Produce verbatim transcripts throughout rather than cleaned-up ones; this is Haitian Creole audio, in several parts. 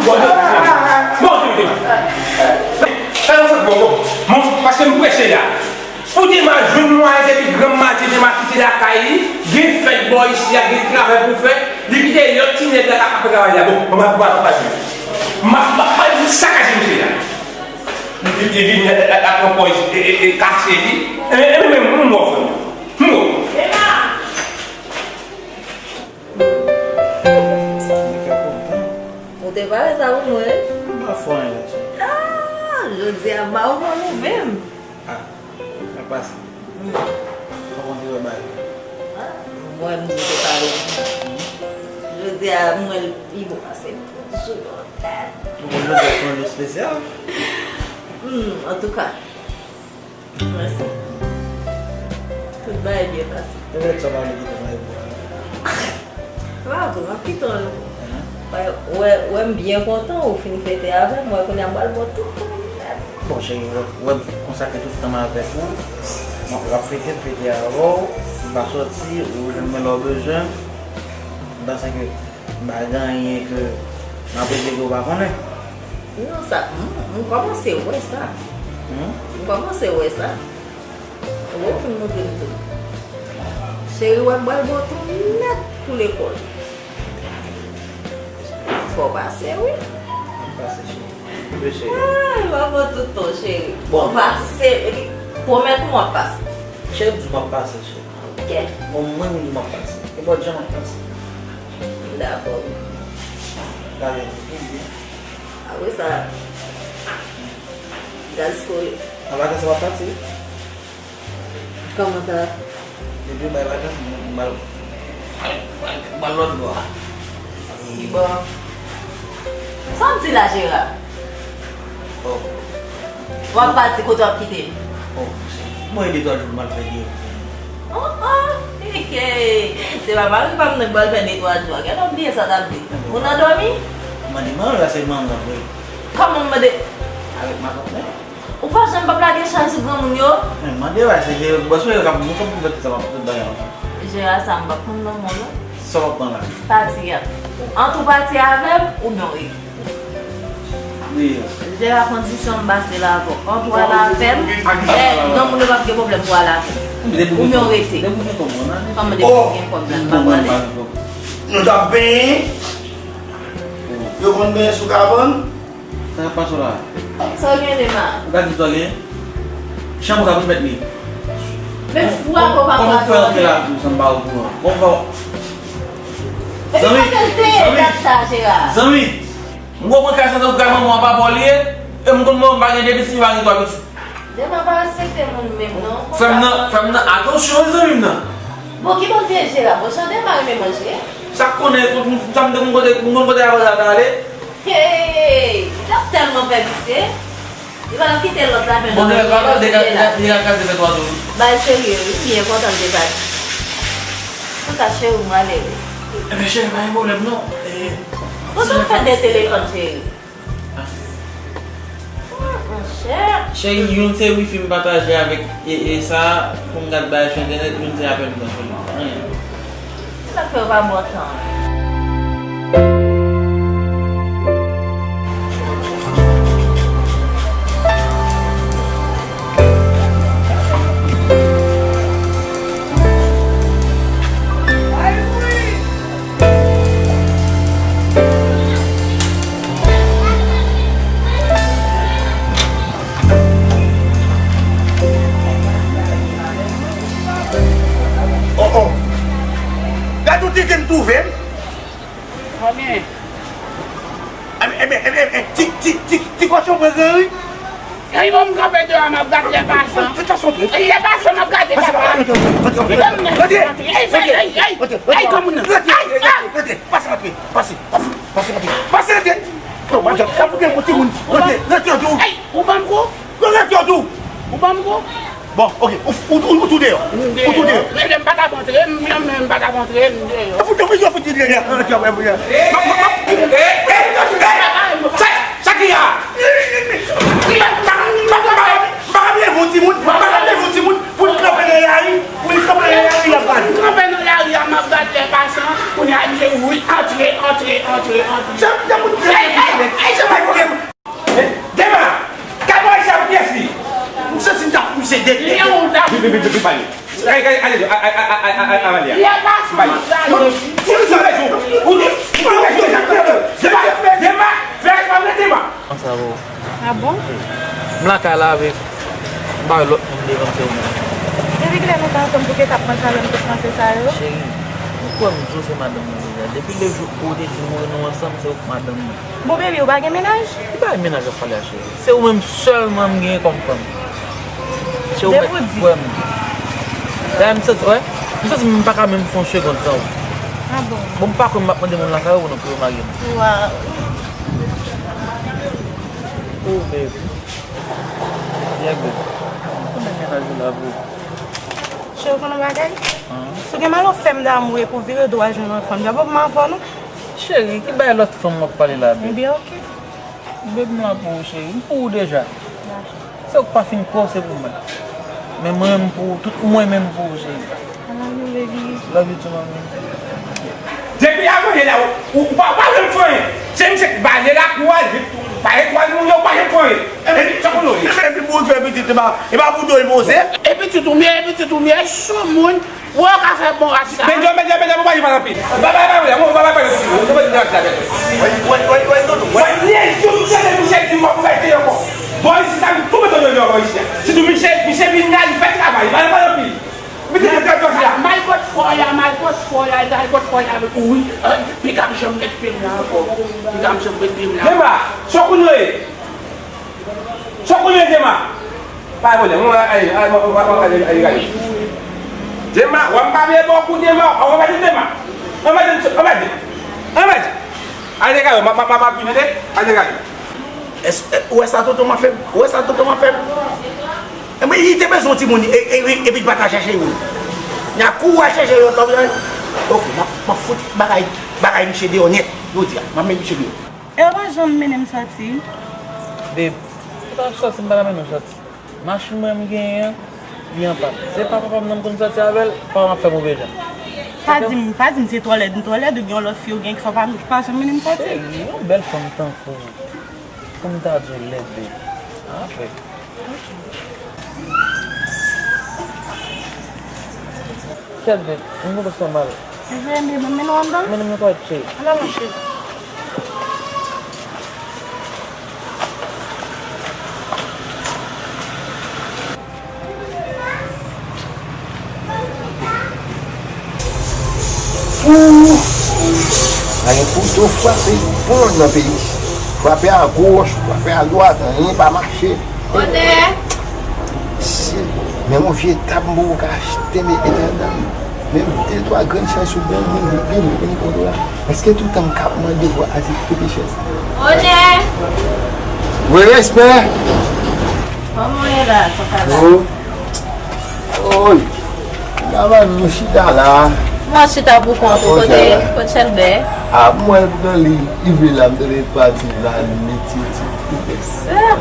Bon, bon, bon, bon, bon, bon, paske m preche la. Pou Dema jwenn mwayen depi granm maten Dema kite lakay li, gen fèt bò isi a, gen travay pou fè, li kite lòt ti nèg la k ap fè travay la. Bon, bon, bon, bon, bon, bon. M ap, m ap, m ap sakaje misye la. Li, li vin la, la, la pran pòz, e, e, e, kache li. E, e, e, men, m wè w, frè m. M wè w. Ou te pare sa pou mwen? M pa fè anyen la, cheri. Ah, jodi a, ba ou ban nou menm. Ah, sa pase. Kòman te wè bagay? Ah, mwen, m di w te pare. Jodi a, mwen, l pi bon pase m. Jou lontan. Ou konn jodi a se yon jou espesyal? Hmm, antouka. Mèsi. Tout bagay byen pase. Ebyen, sa pa vle kite m ale pou ale. Bravo, m ap kite w. Wè, wè, wè, m byen kontan ou fin fete avè m. Wè, kounye a m pral ba w tout tan m nèt. Bon, cheri, wè, wè, m konsakre tout tan m avèk ou. Bon, w ap fete, m fete avè w. M pa sòti, ou jwenn mwen lè w bezwen m. M panse ke m pa gen anyen ke m ap regle ke w pa konnen. Non, sa, m, m kòmanse wè sa. Hmm? M kòmanse wè sa. Ou fin montre m tou. Cheri, wè m pral ba w ton nèt pou lekòl. Fò w pase, wi. M ap pase, cheri. Wi, cheri. Ay, w ap ba w tout ton, cheri. Bon. Fò w pase, epi pwomèt mwen w ap pase. Cheri, m di w m ap pase, cheri. Ok. Bon, mwen, m di w m ap pase. Nenpòt jan m ap pase. Dakò. Gade. Apre sa, gaz kole. An vakans, w ap pati? Kòman sa? Depi bay vakans, m, m al, m al lòt bò a. Ki bò? Sa w ap di la, Jera? Oh. W ap pati, kote w ap kite m? Oh, mwen ede twa jou m al fè dye. Oh, oh, hey, hey. Se pa mari pa m nan k pral fè de twa jou a. Gade w bliye sa w t ap di. Ou nan dòmi? Mande manman, se manman vre. Kòman m mande? Avèk matant mwen. Ou pa janm p ap lage chay sou granmoun yo? Men mande wè, se ke bòs mwen yo k ap, nou k ap fè tout sa, tout bagay ansanm. Jera sa, m p ap pran nan men w non. Sa w ap pran la? Pati a. Ant ou pati avè m, oubyen w rete. Wi. Jera, kondisyon m pase la avè w. Ant ou al avè m, e, granmoun yo p ap gen pwoblèm pou al avè m. Oubyen w rete. Kòman depi w gen kòb la, m pa prale? Nou t ap benyen. Yo konn benyen sou kabann. Sa k ap pase w la? Sa w gen, Dema? Ou ka di sa w gen? Chanm ou ka pou mèt li. Men frape w pa frape w. Kòman w fè antre la tou san m pa okouran? Kòman w fè? Epi kote l te ye dat sa, Jera? Zanmi, m konprann kay sa tankou kay manman w pa pa w li ye. E m konn manman m pa gen de pitit, li pa gen twa pitit. Dema pa respekte moun menm non. Frè m nan, frè m nan, atansyon wi zanmi m nan. Bon, ki bò l te ye Jera? Bon, jan Dema renmen manje. Sa k konnen, sa m te konn kote, m konn kote avè l ta ale. Hey, l ap tèlman fè visye. Li pa kite lòt la fè nan la. Bon, men papa, li ka, li ka kraze fè twa tou. Bay serye wi, m byen kontan l te pati. Antouka, cheri, m ale wi. Ebyen, cheri, pa gen pwoblèm non. E, ou sot fè de telefòn, cheri. Ah. Ah, monchè. Cheri, youn se wifi m pataje avèk e, e sa, pou m gad bagay sou entènèt, youn se apèl m nan sou li. Anyen. Sa fè w pa bon tan. Oh, oh. Gad yon tenten m twouve m. Konbyen? Enben, enben, enben, enben, ti, ti, ti, ti kòchon pran gran ri. Ey, bon, m kanpe deyò a, m ap gad lè pasan. Fè, fè sa antre. Ey, lè pasan, m ap gade papa. Antre, antre, antre, antre. Ey, ey, ey, ey, granmoun nan. Antre, antre, antre. Pase, antre, pase, pase, pase, antre. Pase, antre. Yo, madanm, sa pou gen pou timoun. Antre, antre, antre. Ey, ou ban m kou? Yo, antre, antre. Ou ban m kou? Bon, ok, ou, ou, ou, ou tou deyò. Ou tou deyò. Men, men m pa t ap antre, m, men m pa t ap antre, m deyò. Yo fout, yo fout, yo fout deyò. Sa, sa ki a? M pa ka leve yon timoun, m pa ka leve yon timoun pou l kanpe nan lari, pou l kanpe nan lari, l ap gade. M kanpe nan lari a, m ap gade lè pasan, kounye a, m di, wi, antre, antre, antre, antre. Sa, sa pou nou fè. Ey, ey, Bali. Gade, gade, ale, ale, ale, ale, ale, ale, ale. Li ap mache, mache. Ou di, ou di, ou di, ou di, Dema, Dema, fè respè w, Dema. Kòman sa va? Ah bon? M lakay la avèk, m pa wè lòt moun devan m, se ou menm. Depi kilè nou te ansanm pou ke t ap panse avè m tout panse sa yo? Cheri, ou kwè m di w se madanm mwen deja? Depi le jou ou te di m nou ansanm, se ou k madanm mwen. Bon, baby, ou pa gen mennaj? Ki bagay mennaj w ap pale a, cheri? Se ou menm sèlman m genyen kòm fanm. Se ou mèt kwè m. Dayè, m santi, wè, m santi m pa ka menm fè yon segond san ou. Ah bon? Bon, m pa kwè m ap mande moun lakay ou non pou yo marye m. Waw. Oh, baby. Yeah, baby. Kòman mennaj ou la, bro? Cheri, ou konn yon bagay? Si w gen malofèm damou epi w vire do w al jwenn yon fanm, djab ap mal fè w non. Cheri, ki bay lòt fanm w ap pale la, baby? Ebyen, oke. Baby, m la pou ou, cheri. M pou ou deja. Se ou k pa fin kwè w se pou mwen. Men mwen menm pou ou, tout mwen menm pou ou, cheri. I love you, baby. Love you too, mami. Depi avan yè la, ou, ou pa, ou pa janm fè anyen. Se misye k bale lakou a, li pa etwal moun yo, ou pa janm fè anyen. Epi, sa konn ou ye. Epi pou l fè pitit, e pa, e pa pou do l poze. E pitit ou m ye, e pitit ou m ye, sou moun, ou ka fè bon ras sa. Bèdjò, bèdjò, bèdjò, ou pa janm pale anpil. Ou pa pale, pale, ou pa pale, pale, ou pa pale, pale. Wè, wè, wè, wè, tonton, wè. Premye jou misye, misye di m ap fè te ankò. Bò isi sa, m tou mete yo ankò isi. Sitou misye, misye vin la, li fè travay, pale, pale anpil. Mete yo ankò isi a. Mal kot fò ya, mal kot fò ya, mal kot fò ya avèk ou, wi. Pikap janm met pye m la ankò. Pikap janm met pye m la. Dema, sa konn ou ye. Sa w konnen Dema? Pa gen pwoblèm, mwen ale, ale, ale, ale, ale, ale. Dema, w ap pa vle bò kou Dema, w ap gade Dema. Anba Dema, anba Dema, anba Dema. Ale gade, m ap, m ap, m ap vin, tande? Ale gade. Èske, ou wè sa tonton m ap fè m? Ou wè sa tonton m ap fè m? Enben, li te bezwen yon timoun, e, e, e, epi l pa t al chèche youn. Nan kou w al chèche youn, tande? Ok, m ap, m ap fout bagay, bagay misye deyò nèt, jodi a. M ap met misye deyò. E w pa janm mennen m sòti? Babe, se pa sòti m pa ta mennen w sòti. Machin mwen m genyen an, li an pàn. Se pa papa m nan m konn sòti avè l, papa m ap fè move jan. Pa di m, pa di m se twò lèd m twò lèd oubyen yon lòt fi ou gen ki fè w pa, pa janm mennen m sòti. Cheri, yon bèl fanm tankou w, pou m ta di w lèd, babe. Anfen. Kèt, babe, m kontan fè mal. Enben, enben, mennen w anndan. Mennen m nan twalèt, cheri. Ala, mon cheri. Ooh! Anyen kouto frape bon nan peyi. Frape a goch, frape a dwat, anyen pa mache. Onè! Si, men yon vye tab m poko ka achte, men etènèl. Men de twa grenn chèz sou bon moun, vin, vin kote la. Èske toutan m ka ap mande pou achte chèz? Onè! Wi, respè! Kòman w ye la, tonton la? Oy! Gaba nou chita la. Mwen chita pou kont ou, kote, kote Chèlbè? A, mwen, poutan li rive la, m tande pati la, li mete ti, ti,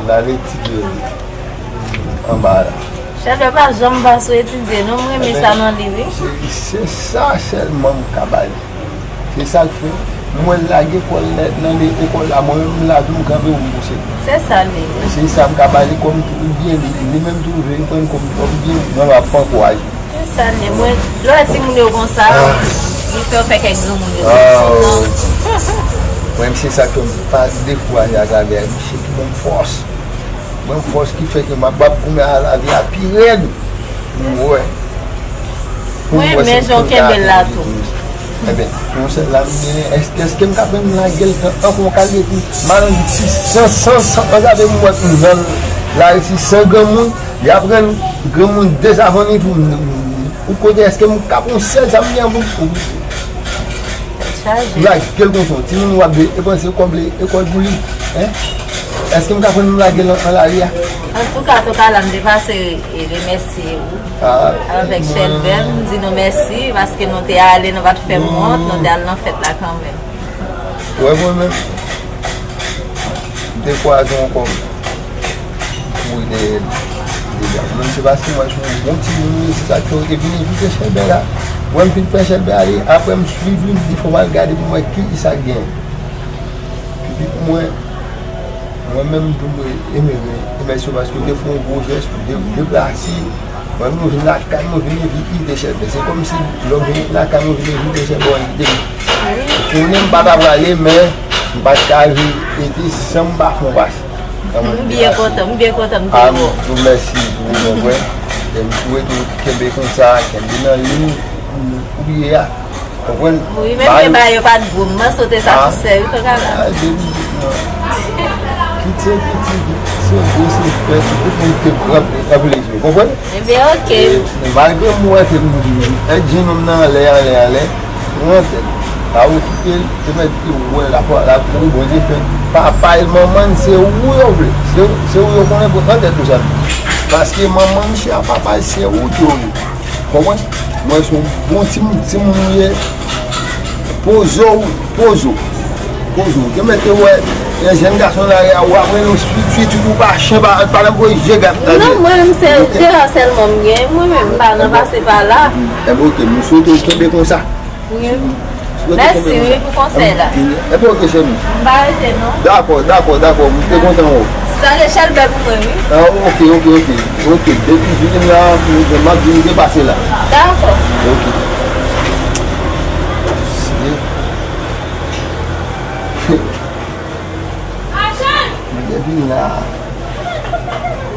la, li ti, anba la. Chèlbè pa janm pa sou etidye, non, m renmen sa nan li, wi. Se, se sa sèlman m ka ba li. Se sa k fè mwen lage kò l nèt nan lekòl la, mwen menm m la tou m kanpe pou m pouse. Se sa l ye. Se sa m ka ba li kòm tou byen, li, li menm tou vle pran kòm, kòm byen, mwen m ap ankouraje. Se sa l ye. Mwen, lè w wè timoun yo konsa, li fè w fè kèk granmoun yo soti sòtan. Mwen menm se sa k fè m pa dekouraje atravè misye ki ban m fòs. Ban m fòs ki fè ke m ap bat kounye a lavi a pi rèd. Mwen. Mwen renmen jan w kenbe l la tou. Enben, yon sèl la m genyen, èske, èske m ka pran m lage l nan ankò yon kalite pou m al ann di san, san, san, ann gade m wè m nan lari si san granmoun, y ap rann granmoun dezavanni pou m, ou kote èske m ka pran yon sèl sa m genyen pou m. Chaje. Lage l konsa, timoun w ap depanse kòb lekòl pou li. Hein? Èske m ka pran m lage l an, an lari a? Antouka, tonton la, m te pase e remèsye ou. Ah, avèk Chèlbè, m di nou mèsi paske nou te ale, nou pa t fè m wont, nou te al nan fèt la kanmenm. Wè mwen menm, m te kwaze yon kòb. Kouri dèyè li. Deja, mwen se paske mwen se yon bon timoun, se sa k fè yo te vin envite Chèlbè la. Mwen m fin pran Chèlbè ale, apre m swiv li, m di fò m al gade pou m wè kisa k genyen. Epi pou mwen, mwen menm tou mwen renmen remèsye w paske w te fè yon gwo jès, ou te deplase, Lè nou vin lakay mwen, vin evite chèlbè. Se kòmsi lè w vin lakay mwen, vin evite chèlbè, w evite m. Konnen m pa ta prale, men m pa t ka rete san m pa fè yon pase. M byen kontan, m byen kontan m te wè w. Tou mèsi pou ou, konprann. E m swete w kenbe konsa, kenbe nan liy ou ye a. Konprann? Wi, men vye bagay yo pa t gwo. M panse w te satisfè, wi, tonton Kaka. Kit se piti, kit se gwo, se frè, se tout moun te pran, pran plezi, w konprann? Ebyen, oke. E, malgre m wè ke m, e, jenòm nan anlè, anlè, anlè, pran tèt. Pa okipe l, te mèt ke wè la, la, pou Bondye fè. Papa l, manman l, se ou yo vle. Se, se ou yo konnen pou pran tèt ou sa. Paske manman misye a papa l, se ou ke yo vle. Konprann? Mwen se yon bon timoun, timoun ou ye. Poze w, poze w. Poze w. Te mèt wè yon jèn gason nan lari a, w ap rele w swit, swit, swit, ou pa chen, pa, pa nan voye je gad nan je. Non, mwen menm se de an sèlman m gen. Mwen menm m pa nan pase pa la. Enben, oke, m swete w kenbe konsa. Wi. Mèsi, wi, pou konsèy la. Enben, oke, cheri. M pa rete, non. Dakò, dakò, dakò. M te kontan wè w. Salye chèlbè pou mwen, wi. Ah, oke, oke, oke. Oke, depi vini la, m ap vin depase la. Dakò. Oke. M te vin la.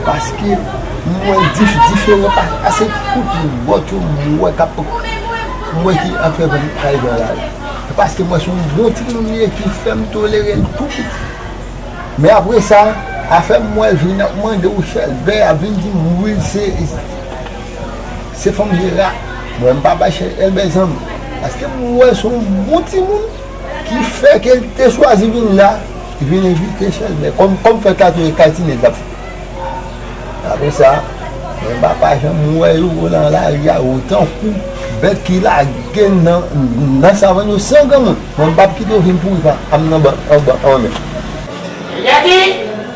Paske m wè dif-, diferan pa-, pase tout lòt yo m wè k ap, m wè ki ap fè vant kay jan la. Se paske m wè se yon bon timoun li ye ki fè m tolere l tou piti. Men apre sa, afè m wè l vin ap mande w chèlbè, ap vin di m wi se, se fanm Jera. Mwen m pa bay chèlbè zanmi. Paske m wè se yon bon timoun ki fè ke l te chwazi vin la, li vin evite chèlbè. Kòm, kòm fèt la tou e kaltine l t ap fè. Apre sa, mwen pa, pa janm wè yo nan lari a, yo tankou bèt ki lage nan, nan savann yo san granmoun. Mwen m p ap kite yo vin pouri pa, anm nan ban, anba, anba men. Gade!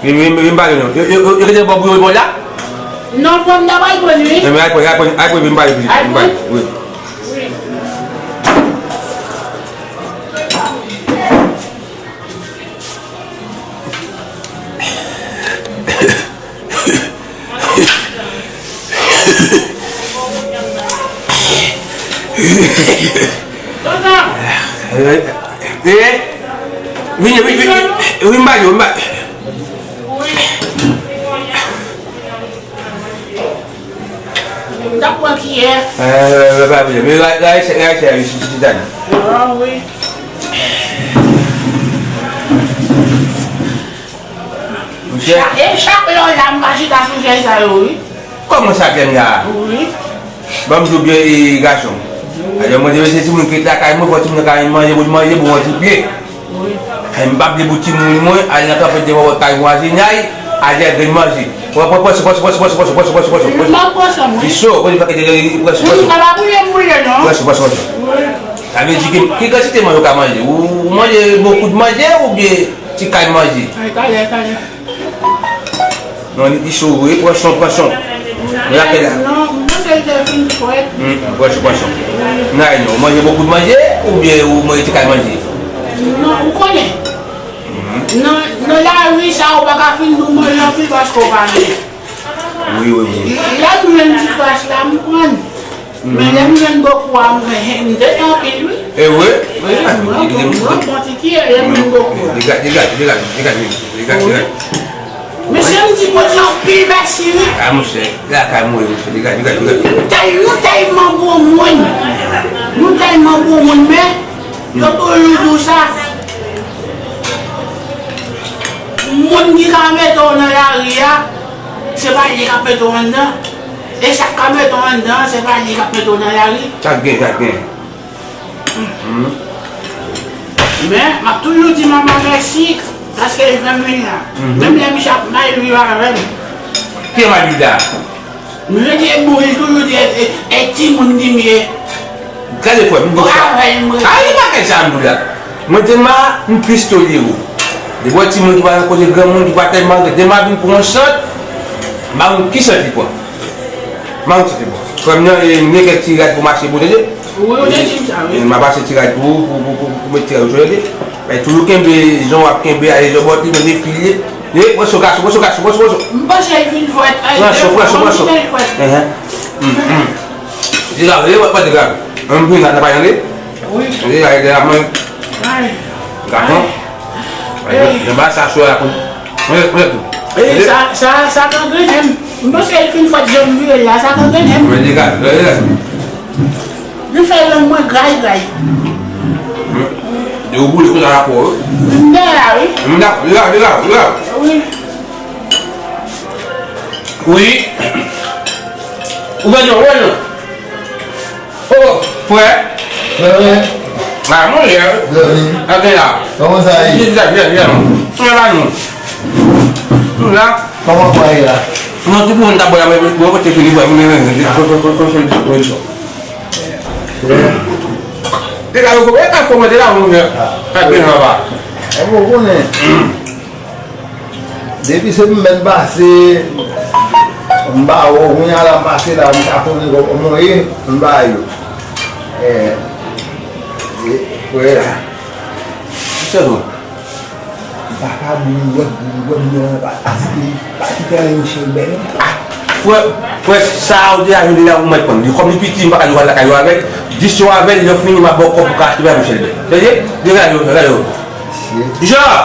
Vin, vin, vin pale non. Yo, yo, yo, yo kite bò pou yo bò la? Non, pran m ta pral pran wi. Non, men al pran, al pran, al pran, vin pale, vin pale. Wi. Eh, vini, vini, vini, vini, vini, vini. M t ap pran kiyè. Eh, pa vle. Men la, la, la, la, la, la, la, la, la, la. Ah, wi. Monchè. Cha-, e chak lè w la, m ka chita sou chèz sa yo, wi. Kòman sa, klèm la? Wi. Ban m di w byen, e, gason. Alò, mwen te mete timoun ki ret lakay mwen, fò timoun nan ka manje, pou manje, pou manje pye. Wi. E m p ap vle pou timoun mwen al nan kanpe devan pòt kay vwazinay, al jere grenn manje. Pran, pran, pran sou, pran sou, pran sou. M ap pran sou mwen. Li cho, pou li pa kite li pran sou, pran sou. Sa pa boule m boule, non. Pran sou, pran sou, pran sou. Wi. Sa vle di ki, ki kantite manje w ka manje? Ou, ou manje bokou de manje oubyen ti kay manje? Ay, talè, talè. Non, li, li cho vre, pran sou, pran sou. Men lakay la. Non, m panse l te fin frèt. Hmm, pran sou, pran sou. Nan, non, ou manje bokou de manje oubyen ou manje ti kay manje? Non, ou konnen. Nan, nan lari sa, ou pa ka fin nou manje anpil paske ou pa gen. Wi, wi, wi. Lè m jwenn ti kras la, m pran. Men lè m jwenn bokou a, m, m te gen anpil, wi. E vre? Wi, mwen, mwen, mwen, bon ti kiyè, lè m jwenn bokou a. Degaje, degaje, degaje, degaje, degaje, degaje. Mesye, m di Bondye anpil mèsi, wi. A, monchè, lakay mwen, monchè, degaje, degaje, degaje. Nou tèl-, nou tèlman bon moun. Nou tèlman bon moun, men, yo toujou di w sa. Moun ki ka mete w nan lari a, se pa li k ap mete w anndan. E sa k ka mete w anndan an, se pa li k ap mete w nan lari. Sa k gen, sa k gen. Men, m ap toujou di manman mèsi, paske li fè m vin la. Menm lè misye ap mal viv avè m. Ki mal viv la? Misye te bon, li toujou di, e, e, e timoun li m ye. Gade frè m, m di w sa. Travay m rete. A, li pa gen sa m di w la. Mwen te ma, m plis tolere w. Depi w wè timoun ki pa nan kote granmoun, ki pa tèlman, demen vin pran yon sant, m pa konn ki sant li pran. M pa konn ki sant li pran. Frè m nan, e, m gen kèk ti rad pou m achte pou tande. Wi, ou te di m sa, wi. E, m ap achte ti rad pou, pou, pou, pou, pou met ti rad sou tande. Men toujou kenbe, jan w ap kenbe, ale jan w ap li, kenbe fil li. E, pran sou gason, pran sou gason, pran sou, pran sou. M panse l fin frèt. Pran sou, pran sou, pran sou. Enhen. Deja vle, pa deja vle. Mwen vin la, nan pa yon de. Wi. Deja vle, la, mwen. Ay. Gason. Ay. Ay, mwen ba sa sou la kon. Mwen, mwen tou. E sa, sa, sa k angrennen m. M panse l fin fòt jan m vire l la, sa k angrennen m. Mwen deja vle, deja vle. Li fè lang mwen gray gray. Yo boule konsa la pou ou. M dèyè la, wi. M dakò, deja, deja, deja. Wi. Wi. Ou fè non, ou fè non. Oh, frè. Frè. Ah, mon frè. Frè. Atè la. Kòman sa ye? Vin, vin, vin, vin. Frè la nou. Nou la. Kòman frè ye la? Non, ti pou moun ta bò la, mwen, mwen, mwen, te fini, mwen, mwen, mwen, mwen, mwen, mwen, mwen, mwen, mwen, mwen. Frè. E ka yo, e ka kòmante la, mon frè. Ah. Ka byen anba. E bon, konnen. Depi se m menm pase, m ba ou, kounye a la m pase la, m ka konnen kòman w ye, m ba yo. Eh, eh, frè. Sèlman. M pa ka bouliwèt, bouliwèt, m pa, pa kite, pa kite anyen Michel bè non. Ah, frè, frè, sa ou te ajoute la, ou mèt konn. Li kòm li piti, m pa ka jwe lakay yo avè l. Dis yo avè l, lè fini, m ap ba w kòb pou ka achte bagay Michel bè. Tande? Degaje w, degaje w. Jean!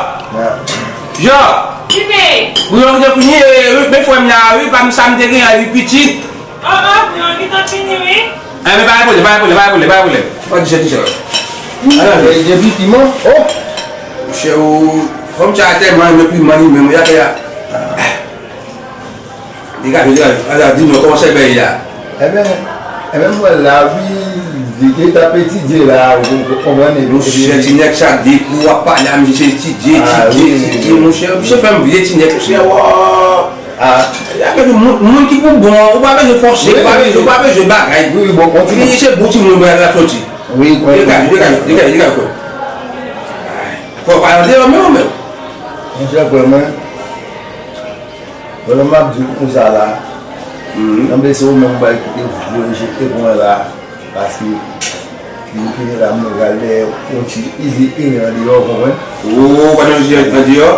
Jean! Kite! Wi, wi, wi, wi, men frè m la, wi, pa m sa m te gen, wi, pitit. Oh, oh, non, li t ap fini, wi. Eh, men pa gen pwoblèm, pa gen pwoblèm, pa gen pwoblèm, pa gen pwoblèm. Fò di chè, di chè. Ala, men gen pitit, man. Oh! Monchè, ou, fanm sa tèlman renmen piman li menm, wi, atè a. Degaje, degaje. Ala, di nou, kòman sèl bèy la? Eben, eben, m wè l la, wi, li te t ap etidye la, ou, ou konprann, epi, epi Monchè, ti nèg sa, depi w ap pale a misye, se etidye, etidye, etidye, monchè. Misye fè m vye ti nèg, monchè, wò. Ah. Moun, moun ki pou bon, ou pa bezwen fòse, ou pa bezwen, ou pa bezwen bagay. Wi, wi, bon, kontinye. Se bon timoun, bagay la soti. Wi, kontinye. Degaje, degaje, degaje, degaje, frè. Fò w pa andeyò, men, men. Monchè, frè mwen. Bon, m ap di w konsa la. Sanble se ou menm m pral kite voye jete pou mwen la. Paske, li kite la, mwen pral dèyè yon ti izi ere andeyò, w konprann? Ou pa nan izi andeyò?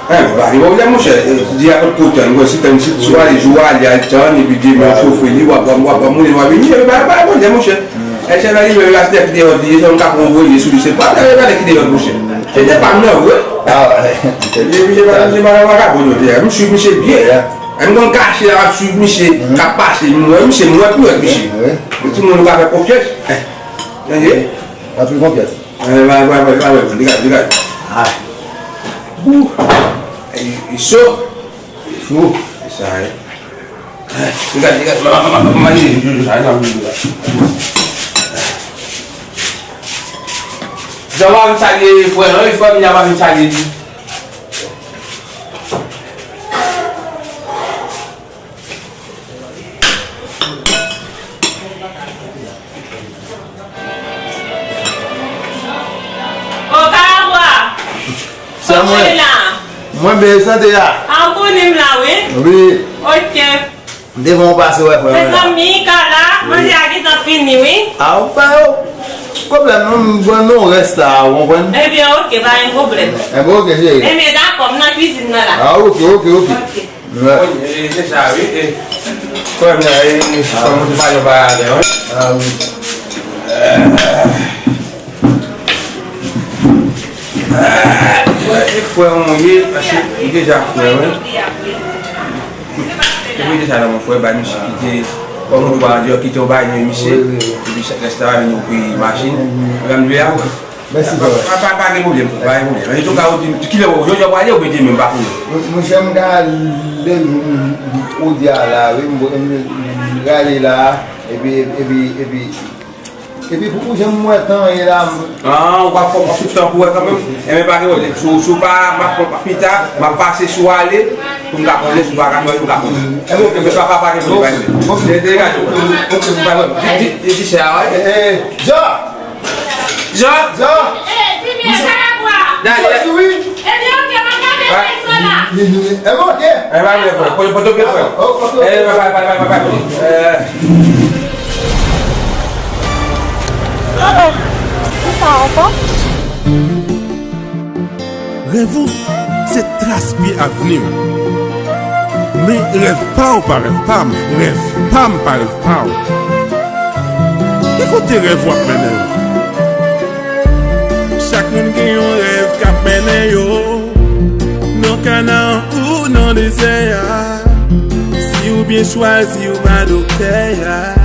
Eh, pa gen pwoblèm, monchè. Di a kot kote, mwen si tann, si, si w ale, jou w ale, al tann, epi demen w chofe li, w ap, w ap, w ap moulen, w ap vini, epi pa, pa gen pwoblèm, monchè. Èske la, li menm la, se nèg ki te vòt li, se yon ka pran voye sou li, se pa, se pa nèg ki te vòt, monchè. Se te pa m nan vre. Ah, wi. Misye pa, misye pa nan vakabon, yo, te, m swiv misye byen. M konn kache la, m ap swiv misye, k ap pase, m wè misye, m wè pou wè misye. Yon timoun ou ka fè konfyans. Tande? W ap fè konfyans? Eh, pa, pa, pa, pa, pa, degaje, degaje. Ah. Ouh. Li, li cho. Cho. Se sa, wi. Degaje, degaje, manje, manje, manje, manje. Jan w pa vin salye frè, non, frè m, li pa vin salye li. O Karabwa! Sa mwen. Mwen byen, sante a? A, ou konnen m la, wi. Wi. Ok. M te fè yon pase wè frè mwen la. Mezanmi, Kala, manje a gentan fini, wi. A, ou pa yo. Pwoblèm non, m pran non rès la, ou konprann? Ebyen, ok, pa gen pwoblèm. Ebyen, ok, cheri. Ebyen, dakò, m nan kwizin nan la. A, ok, ok, ok. Ok. Wi, e, se sa, wi, e, frè m nan, e, kòman te pale yon bagay avè w, wi. A, wi. Frè, e frè mwen ye, paske li deja frè, wi. Ou mete sa nan men frè, bay misye kite, kòm ou pa andeyò, kite yon bagay nan men misye, epi chak rès la, vin yon pri machin. Ou konn vle a? Mèsi, frè. Pa, pa, pa gen pwoblèm, pa gen pwoblèm. Antouka, ou di, kilè w, jodi a w prale oubyen demen, m pa konnen. Mon, monchè, m ka ale, m, m, jodi a la, wi, m, m, m rale la, epi, epi, epi, epi pou, pou jan m wè tan ye la, m. Ah, ou ka fè, w ap swiv tan pou wè kanmenm? Enben, pa gen pwoblèm. Si w, si w pa, m ap, pita, m ap pase si w ale, pou m ka konnen, si w pa ka fè, pou m ka konnen. Enben, ok, men papa, pa gen pwoblèm, pa gen pwoblèm. Ok. De, degaje w. Ok, pa gen pwoblèm. Di, di, di, di, chè a, wi. Eh, eh, Jean! Jean! Jean! Eh, Jimmy, e Kalabwa! Dale. Soti, wi. Ebyen, ok, m ap gade fèy sa la. Li, li, li, li. Eh, ok. Eh, pa vle, frè. Poto, poto, frè. Oh, oh, poto. Eh, pa, pa, pa, pa, pa, pa. Eh. Oh, oh. Kisa ankò? Rèv ou, se tras pye avni w. Men rèv pa w pa rèv pa m, rèv pa m pa rèv pa w. Ki kote rèv w ap mennen w? Chak moun gen yon rèv k ap mennen yo. Nan Kanan ou nan dezè a. Si w byen chwazi, ou pa doktè a.